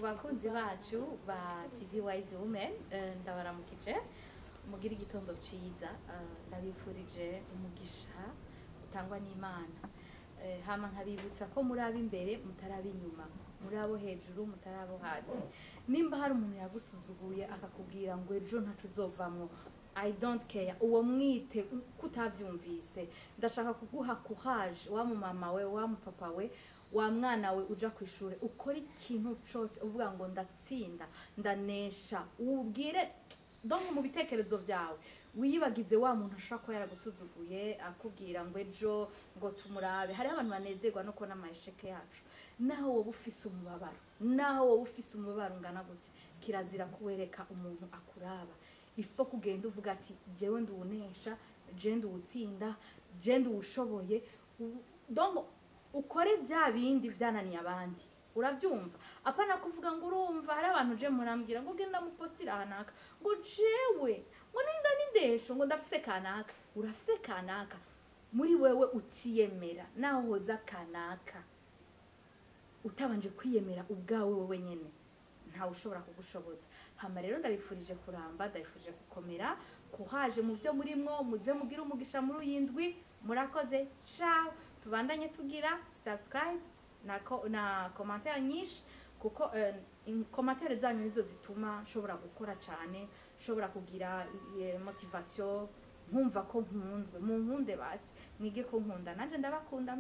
Bakunzi bacu ba TV Wise Women, ndabaramukije, mugire igitondo ciza. Ndabifurije umugisha utangwa n'Imana. Hama nkabibutsa ko muri ab'imbere, mutari ab'inyuma, muri abo hejuru, mutari abo hasi. Nimba hari umuntu yagusuzuguye akakubwira ngo ejo ntaco uzovamwo, I don't care, uwo mwite kutavyumvise. Ndashaka kuguha courage, wa mumama we, wa mupapa we, wa mwana we uja kw'ishure, ukora ikintu cose uvuga ngo ndatsinda, ndanesha. Ubwire donc mu bitekerezo vyawe, wiyibagize wa muntu ashobora kuba yaragusuzuguye akubwira ngo ejo ngo tumurabe. Hariho abantu banezerwa no kubona ama échecs yacu. Naho wowe ufise umubabaro, naho wowe ufise umubabaro ungana gute, kirazira kuwereka umuntu akuraba. Ifo kugenda uvuga ati jewe nduwunesha, je nduwutsinda, je nduwushoboye. Donc ukore bya bindi vyananiye abandi, uravyumva? Apana kuvuga ngo urumva hari abantu je murambwira ngo genda mupostira ahanaka, ngo jewe ngo ninda n'indesho, ngo ndafise kanaka. Urafise kanaka muri wewe utiyemera. Naho hoza kanaka, utabanje kwiyemera ubwawe wewe nyene, ntawe ushobora kugushoboza. Hama rero ndabifurije kuramba, ndabifurije gukomera, courage mu byo murimwo, muze mugire umugisha muri uyi ndwi. Murakoze, ciao. Tubandanye tugira subscribe na commentaire nyinshi, kuko commentaire zanyu nizo zituma nshobora gukora cyane, nshobora kugira motivation, nkumva ko nkunzwe. Munkunde basi, mwige ko nkunda, nanje ndabakunda.